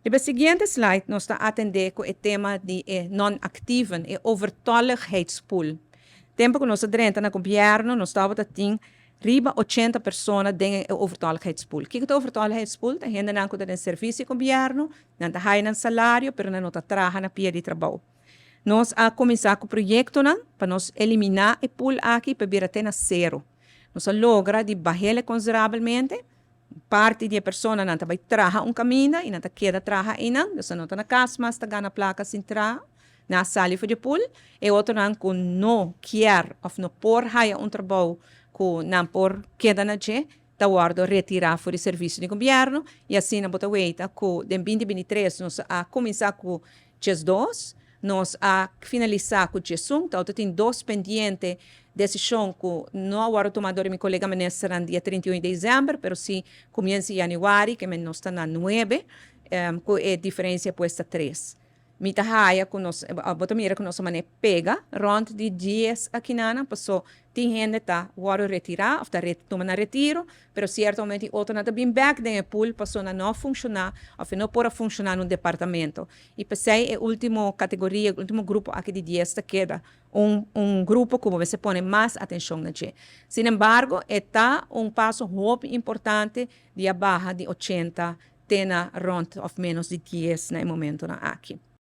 Riba e siguiente slide nos ta atende ku e tema di e non-actieven, e overtolligheidspool. Tempo ku nos a drenta na gobièrnu nos tabata tin riba 80 persona den e overtolligheidspool. Kiko ta overtolligheidspool? Ta hendenan ku ta den servisio di gobièrnu, nan ta haya nan salario pero nan no ta traha na pia di trabou. Nos a kuminsá ku proyektonan pa nos eliminá e pool aki pa bira te na sero. Nos a logra di bah'el konsiderabelmente. Parti di e personanan ta bai traha un kaminda i nan ta keda traha einan, dus nan no ta na kas mas ta gana plaka sin traha. Nan a sali for di e pool. E otronan ku no kier òf no por haya un trabou ku nan por keda na dje, ta wòrdu retirá for di servisio di gobièrnu i asina bo ta weita ku den 2023 nos a kuminsá ku 12, nos a finalisá ku 11, ta ota tin dos pendiente desishon ku no a wòrdu tumá dor di mi kolega ministernan dia 31 di desèmber, pero si kumienso di yanüari, ke men nos ta na nuebe, ku e diferensia pues ta tres. Mi ta haya ku nos, bo ta mira ku nos a manera pega rònt di 10 akinanan, paso tin hende ta wòrdu retirá òf ta tuma nan retiro, pero sierto momento tin otronan ta bin bèk den e pool paso nan no a funshoná òf e no por a funshoná na un departamento. I p'esei e último kategoria, e último grupo aki di 10 ta keda un grupo ku bo mester pone mas atenshon na dje. Sin embargo, e ta un paso hopi importante di a baha di 80 te na rònt òf ménos di 10 na e momentonan aki.